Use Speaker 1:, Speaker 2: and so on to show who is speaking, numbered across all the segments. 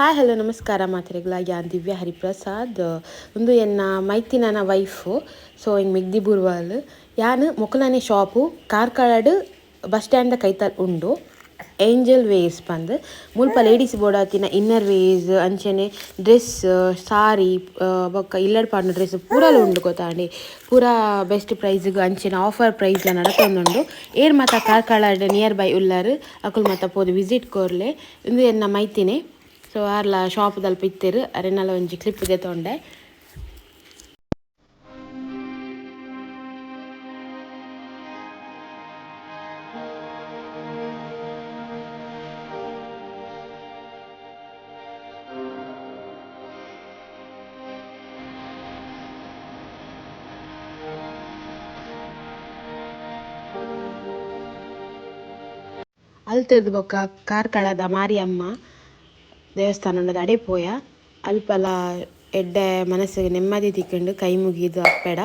Speaker 1: Hi hello ನಮಸ್ಕಾರ ಮಾತ್ರೆಗಳ. ಯಾನ್ ದಿವ್ಯ ಹರಿಪ್ರಸಾದ್. ಉಂದು ಎನ್ನ ಮೈತಿನನ ವೈಫು. ಸೊ ಇಂಗ್ ಮೆಗ್ದಿ ಬುರ್ವಾಲ್. ಯಾನ್ ಮೊಕಲನೆ ಶಾಪು ಕಾರ್ಕಳಡ್ ಬಸ್ ಸ್ಟ್ಯಾಂಡ್ ದ ಕೈತಲ್ ಉಂಡು ಏಂಜಲ್ ವೇಸ್ ಪಂದ್. ಮುಲ್ಪ ಲೇಡೀಸ್ ಬೋಡಾತಿನ ಇನ್ನರ್ ವೇಸ್ ಅಂಚನೆ ಡ್ರೆಸ್ ಸಾರಿ ಬೊಕ್ಕ ಇಲ್ಲಡ್ ಪಾಡುನ ಡ್ರೆಸ್ ಪೂರಲ ಉಂಡು ಗೊತ್ತಾಂಡಿ. ಪೂರ ಬೆಸ್ಟ್ ಪ್ರೈಸ್ ಅಂಚನೆ ಆಫರ್ ಪ್ರೈಸ್ ಲ ನಡತೊಂದುಂಡು. ಏರ್ ಮಾತ ಕಾರ್ಕಳಡ್ ನಿಯರ್ ಬೈ ಉಲ್ಲರ್ ಅಕುಲು ಮಾತ ಪೋದು ವಿಸಿಟ್ ಕೊರ್ಲೆ. ಉಂದು ಎನ್ನ ಮೈತಿನೆ. ಸೊ ಆರ್ಲ ಶಾಪ್ ದಲ್ಪ ಇತ್ತೆರ್ ಅರೆನಲ ಒಂಜಿ ಕ್ಲಿಪ್ ದೆತೊಂಡೆ. ಅಲ್ತುರ್ದು ಬೊಕ್ಕ ಕಾರ್ಕಳದ ಮಾರಿಯಮ್ಮ ದೇವಸ್ಥಾನದ ಅಡೆ ಪೋಯ. ಅಲ್ಪಲ ಎಡ್ಡೆ ಮನಸ್ಸಿಗೆ ನೆಮ್ಮದಿ ತಿಕ್ಕುಂಡು ಕೈ ಮುಗಿದು ಅಪ್ಪೆಡ.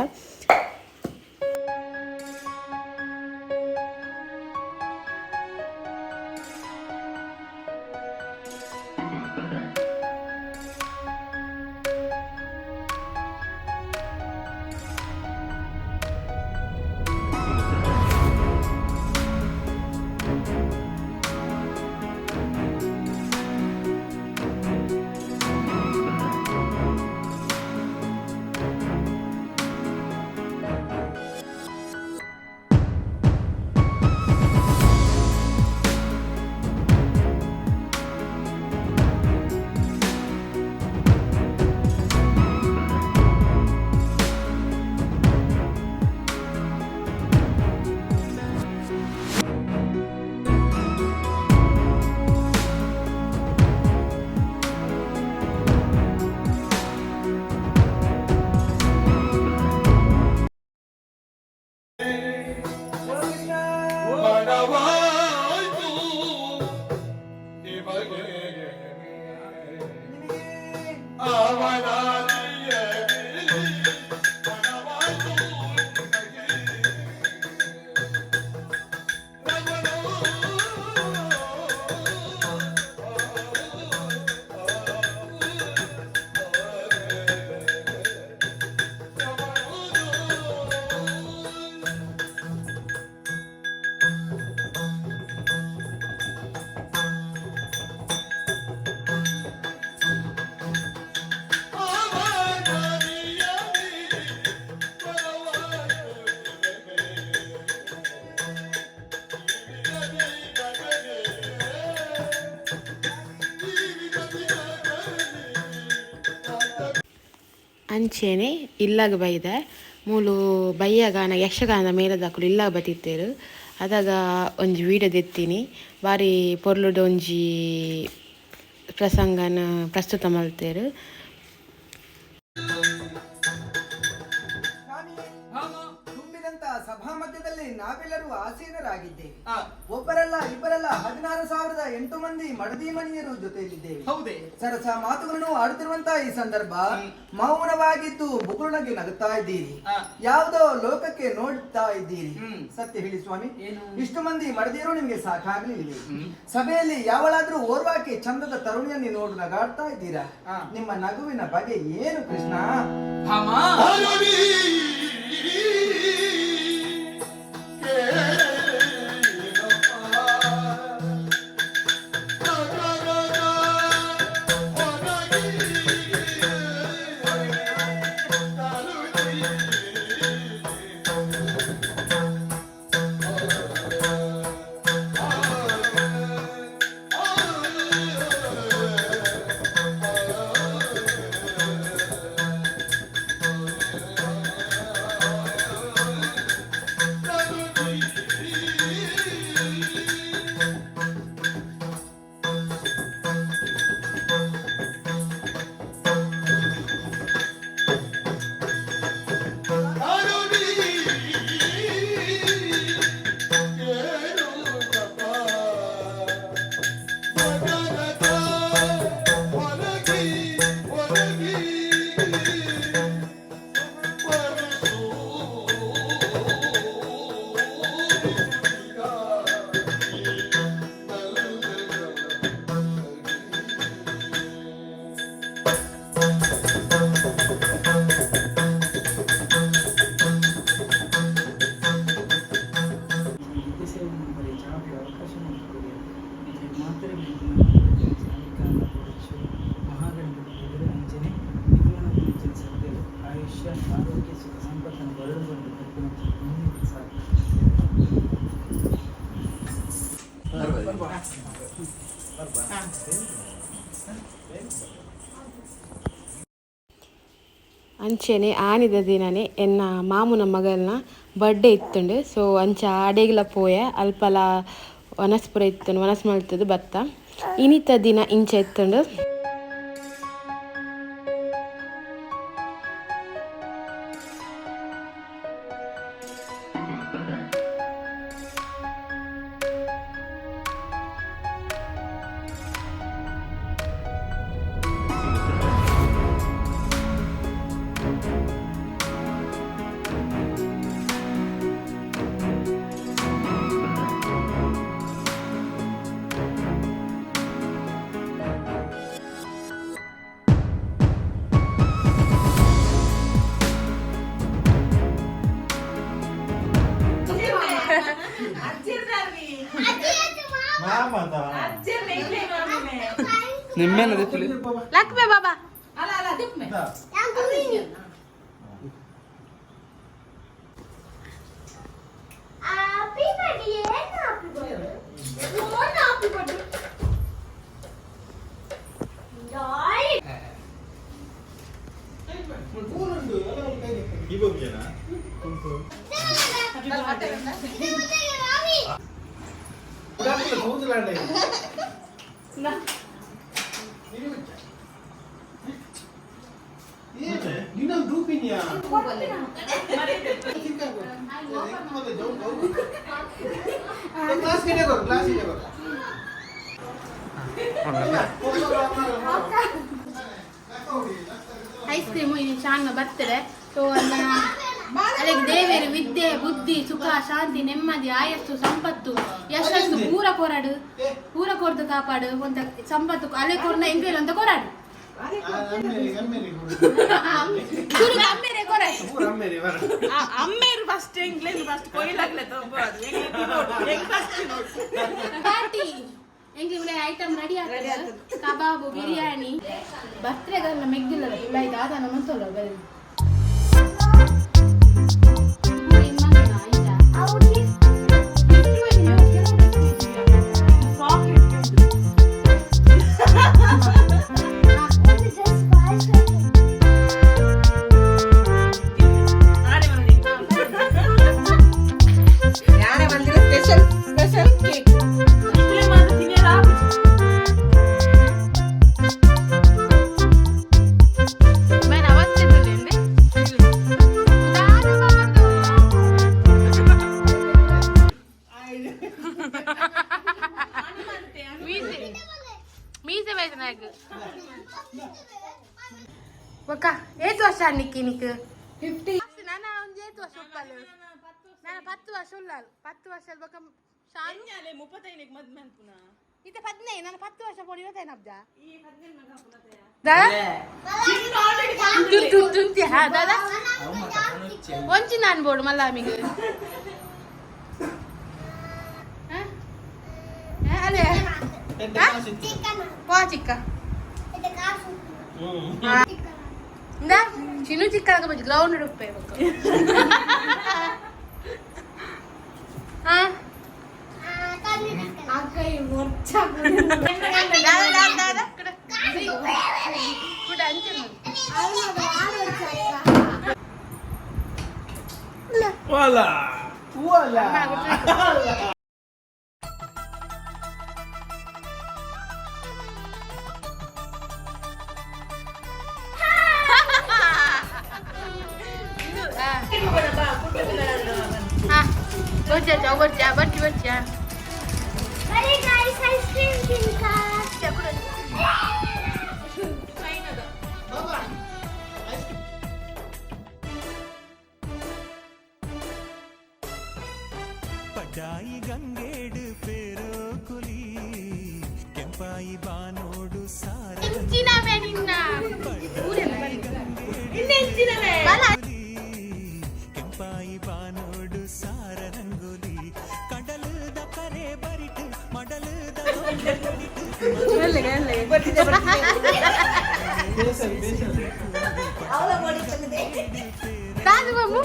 Speaker 1: ಅಂಚೆನೆ ಇಲ್ಲಗ್ ಬೈದೆ. ಮೂಲು ಬಯ್ಯಗಾನ ಯಕ್ಷಗಾನದ ಮೇಳದಕುಲು ಇಲ್ಲಗ್ ಬತ್ತಿತ್ತೆರ್. ಅದಗ ಒಂಜಿ ವೀಡಿಯೋ ದೆತ್ತಿನಿ. ಬಾರಿ ಪೊರ್ಲುಡು ಒಂಜಿ ಪ್ರಸಂಗನ ಪ್ರಸ್ತುತ ಮಲ್ತೆರ್.
Speaker 2: ತುಂಬಿದಂತ ಸಭಾ ಮಧ್ಯದಲ್ಲಿ ನಾವೆಲ್ಲರೂ ಆಸೀನರಾಗಿದ್ದೇವೆ. ಒಬ್ಬರಲ್ಲ ಇಬ್ಬರಲ್ಲ, 16,008 ಮಂದಿ ಮಡದಿ ಮಣಿಯರು ಜೊತೆಯಲ್ಲಿದ್ದೇವೆ.
Speaker 3: ಹೌದೇ?
Speaker 2: ಸರಸ ಮಾತುಗಳನ್ನು ಆಡುತ್ತಿರುವಂತಹ ಈ ಸಂದರ್ಭ ಮೌನವಾಗಿದ್ದು ಬುಗುರುಣಗೆ ನಗುತ್ತಾ ಇದ್ದೀರಿ, ಯಾವುದೋ ಲೋಕಕ್ಕೆ ನೋಡ್ತಾ ಇದ್ದೀರಿ. ಸತ್ಯ ಹೇಳಿ ಸ್ವಾಮಿ, ಇಷ್ಟು ಮಂದಿ ಮಡದಿಯರು ನಿಮ್ಗೆ ಸಾಕಾಗ್ಲಿಲ್ಲ? ಸಭೆಯಲ್ಲಿ ಯಾವಳಾದ್ರೂ ಓರ್ವಾಕಿ ಚಂದದ ತರುಣಿಯನ್ನು ನೋಡು ನಗಾಡ್ತಾ ಇದ್ದೀರಾ. ನಿಮ್ಮ ನಗುವಿನ ಬಗೆ ಏನು ಕೃಷ್ಣ?
Speaker 3: ಭಾಮಾ,
Speaker 1: ಅಂಚೆನೆ ಆನಿದ ದಿನನೇ ಎನ್ನ ಮಾಮುನ ಮಗಲ್ನ ಬರ್ಡೇ ಇತ್ತುಂಡು. ಸೊ ಅಂಚ ಆಡೆಗ್ಲ ಪೋಯೆ, ಅಲ್ಪಲ ವನಸ್ಪುರ ಇತ್ತುಂಡು, ವನಸ್ ಮಲ್ತದು ಬತ್ತ. ಇನಿತ ದಿನ ಇಂಚ ಇತ್ತುಂಡು. ಲಕ್ಮೆ ಬಾಬಾ. ಐಸ್ ಕ್ರೀಮು ಇನ್ನು ಶಾನ್ನ ಬರ್ತದೆ. ಸೊ ಅಲ್ಲಿಗೆ ದೇವೇರು ವಿದ್ಯೆ ಬುದ್ಧಿ ಸುಖ ಶಾಂತಿ ನೆಮ್ಮದಿ ಆಯಸ್ಸು ಸಂಪತ್ತು ಯಶಸ್ಸು ಪೂರ ಕೊರಡು, ಪೂರ ಕೊರ್ದು ಕಾಪಾಡು. ಒಂತ ಸಂಪತ್ತು ಅಲೆ ಕೊರ್ನ ಎಂಗ್ಲೇನು ಅಂತ ಕೊರಾಡು. ಅಮ್ಮೇರೆ ಕೊರಾಡು.
Speaker 3: ಅಮ್ಮೇರು ಫಸ್ಟ್, ಎಂಗ್ಲೇನು ಫಸ್ಟ್ ಕೊಯ್ಲಾಗ್ಲೆ
Speaker 1: ಪಾರ್ಟಿ ಎಂಗ್ಲಿ ಐಟಮ್ ರೆಡಿ ಆಗ್ತದೆ, ಕಬಾಬು ಬಿರಿಯಾನಿ ಬರ್ತಡೆಗಲ್ಲ ಮೆಗ್ದಿಲ್ಲ ಇಲ್ಲ ಇದು ಆದಾನ ಮಂತಲ್ಲ ಬರೀ.
Speaker 3: ಸ್ಪೆಷಲ್ ಸ್ಪೆಷಲ್ ಕೇಕ್
Speaker 1: ಒಕ್ಕ ಏತ್ ವರ್ಷ ನಿಕ್ಕಿ ನಿಕ್? 50. ನಾನು ಒಂಜಿ ಏತ್ ವರ್ಷ ಉಪ್ಪಲು? ನಾನು 10 ವರ್ಷ ಉಳ್ಳಾಲು, 10 ವರ್ಷ ಬೊಕ ಶಾಲು. ಇತ್ತೆ 15. ನಾನು 10 ವರ್ಷ ಪೋಡಿ ಇರತ್ತೇನ ಅಬ್ಜ ಹಾ ದಾದಾ ಒಂಚಿ ನಾನು ಬೋಡು ಮಲ್ಲ ಆಮಿಗ್ ಅದೇ ಪಾ ಚಿಕ್ಕ ಇಂದ ಚಿನ್ನು ಚಿಕ್ಕ ಬಜ್ಜಿ ಗ್ರೌಂಡ್ ಉಪ್ಪೆ ಹಾ. ದಾದಾ ದಾದಾ ಕುಡ ಅಂಚೆ. ಬೊಚ್ಚ ಬೊಚ್ಚ ಬಚ್ಚಿ ಬಚ್ಚ.
Speaker 4: ಪಡ್ಡಾಯಿ ಗಂಗೇಡು ಪೇರೋಕುಲಿ ಕೆಂಪಾಯಿ ಬಾನೋಡು ಸಾರ ಕೆಂಪಾಯಿ ಬಾನೋಡು ಸಾರ ರಂಗೋಲಿ ಕಡಲದ ಕರೆ ಬರಿಟು ಮಡಲದ
Speaker 1: ಬಾಬು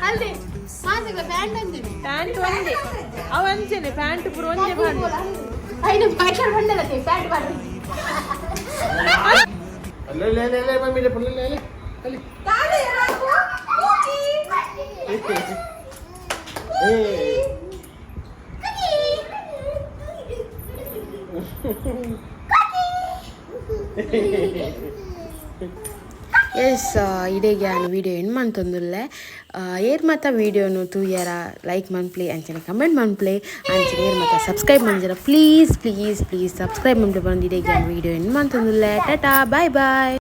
Speaker 1: ಅಲ್ಲೇ ಮಾಸಿಗೆ ಪ್ಯಾಂಟ್ ಅಂದಿನಿ.
Speaker 3: ಪ್ಯಾಂಟ್ ಒಂದೇ, ಅವ ಅಂಚೆನೆ ಪ್ಯಾಂಟ್ ಪೂರ ಒಂದೇ.
Speaker 1: ಐನ ಪ್ಯಾಕರ್ ಬಂದಲತೆ ಪ್ಯಾಡ್ ಬಾರ್ರಿ. ಎಸ್, ಇಡೆಗೆ ಯಾನ್ ವೀಡಿಯೋ ಎಂಡ್ ಮಂತೊಂದುಲ್ಲೆ. ಏರ್ ಮಾತ ವೀಡಿಯೋನು ತೂಯರ ಲೈಕ್ ಮನ್ಪ್ಲೆ, ಅಂಚನೆ ಕಮೆಂಟ್ ಮನ್ಪ್ಲೆ. ಅಂಚನೆ ಏರ್ ಮಾತ ಸಬ್ಸ್ಕ್ರೈಬ್ ಮಂಜರ, ಪ್ಲೀಸ್ ಪ್ಲೀಸ್ ಪ್ಲೀಸ್ ಸಬ್ಸ್ಕ್ರೈಬ್ ಮನ್ಪ್ಲೆ ಬಂದು. ಇಡೆಗೆ ಯಾನ್ ವೀಡಿಯೋ ಎಂಡ್ ಮಂತೊಂದುಲ್ಲೆ. ಟಾಟಾ, ಬಾಯ್ ಬಾಯ್.